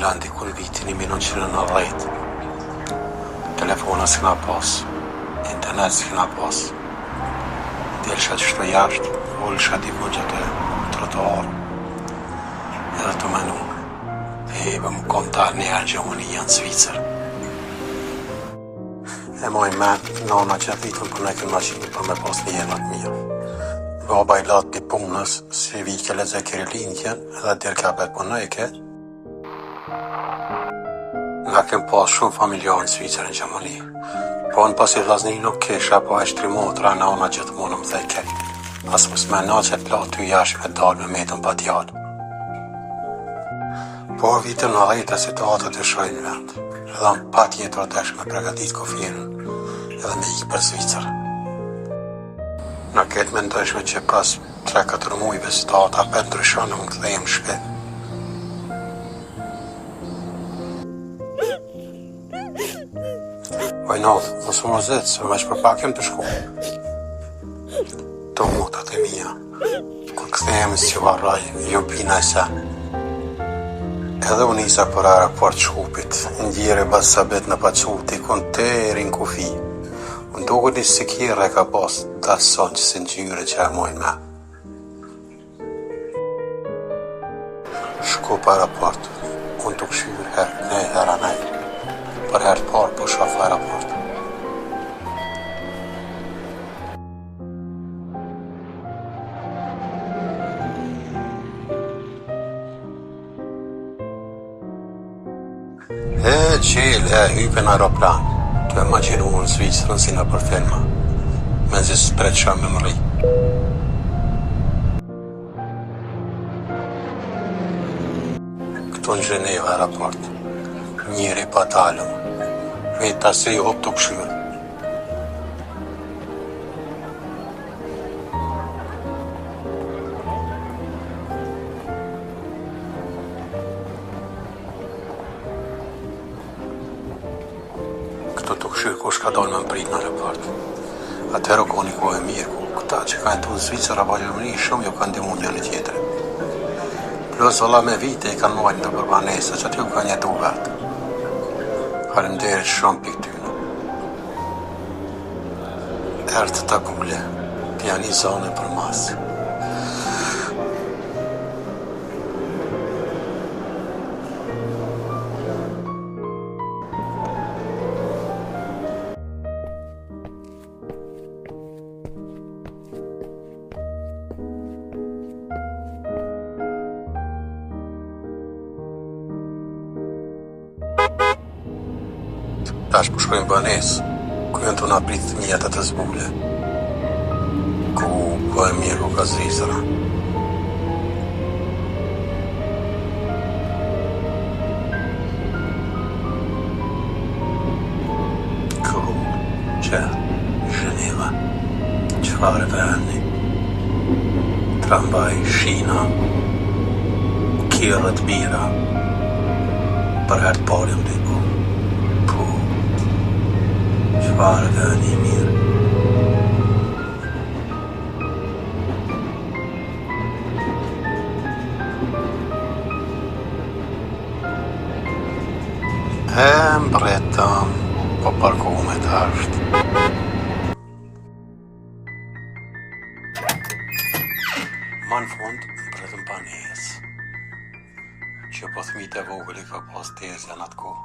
Milan diku në vitin 1990. Telefona s'kena pas, internet s'kena pas. Delsha qështu jashtë, ulsha diku n'qatë trotuar, edhe tu menu. E, po më kom ta një herë Gjermania në Zvicër. E maj men, nona që ditën punojke në maqinë për me pas një jetë më të mirë. Baba i lat pi punës, si vike lexojke rilindjen edhe dirke apet punojke. Na kem pas shumë familjarë në Zvicër në Gjermani. Po unë pasi vllazni nuk kisha, po veç tri motra, nona gjithmonë më thojke. As mos meno që të la ty jashtë me dalë me metën pa djalë. Po vitet 90 situata ndryshoi në vend. Edhe unë patjetër desh me pregatit kufirin edhe me ikë për Zvicër. Na këtë mendojshme që pas 3-4 mujve situata apet ndryshon e unë kthehem në shpi. Oj no, mos u mërzit, se veç për pak jem tu shku. To motrat e mija, kur kthehem s'ju harroj, ju bi naj sen. Edhe u nisa për aeroport Shkupit, ndjeri Bac Sabit na pat çu dikun deri në kufi. Më duket një sekirë e ka pas Datsun qësi ngjyre që e moj men. Shkup aeroport, unë tu kqyrë herë knej, herë anej. Për herë të parë po shof aeroport. E qel, e hype në aeroplan. Tu e imagjinu unë Zvicrën si nëpër filma. Mezi s'pretsha me mrri. Këtu në Gjeneva aeroport. Njeri pa dalëm. Veta si i hup tu kqyrë. Këtu tu kqyrë kush ka dalë me më prit në aeroport. Atëherë u kon një kohë e mirë, ku këta që kanë jetu në Zvicër apo Gjermani shumë ju kanë ndihmu njëri tjetrit. Plus vëlla me vite i kanë majtë nëpër banesa që aty u kanë jetu vetë. Faleminderit shumë pi këtyne. Erdh Takule, pja një zone për mas. Tash po shkojmë banesë, ku janë tu na prit fëmijët e tezbule. Ku po e mirë ku ka Zvicra. Ku që Gjeneva, çfarë vendi, tramvaj, shina, kerre t'mira, për herë të parë jam tu i pa. Po, çfarë vendi i mirë. E mbretëm, po parkohme tasht. Ma në fund, mbretëm banesë. Që po thmit e vogël i ka pas tezja në atë kohë.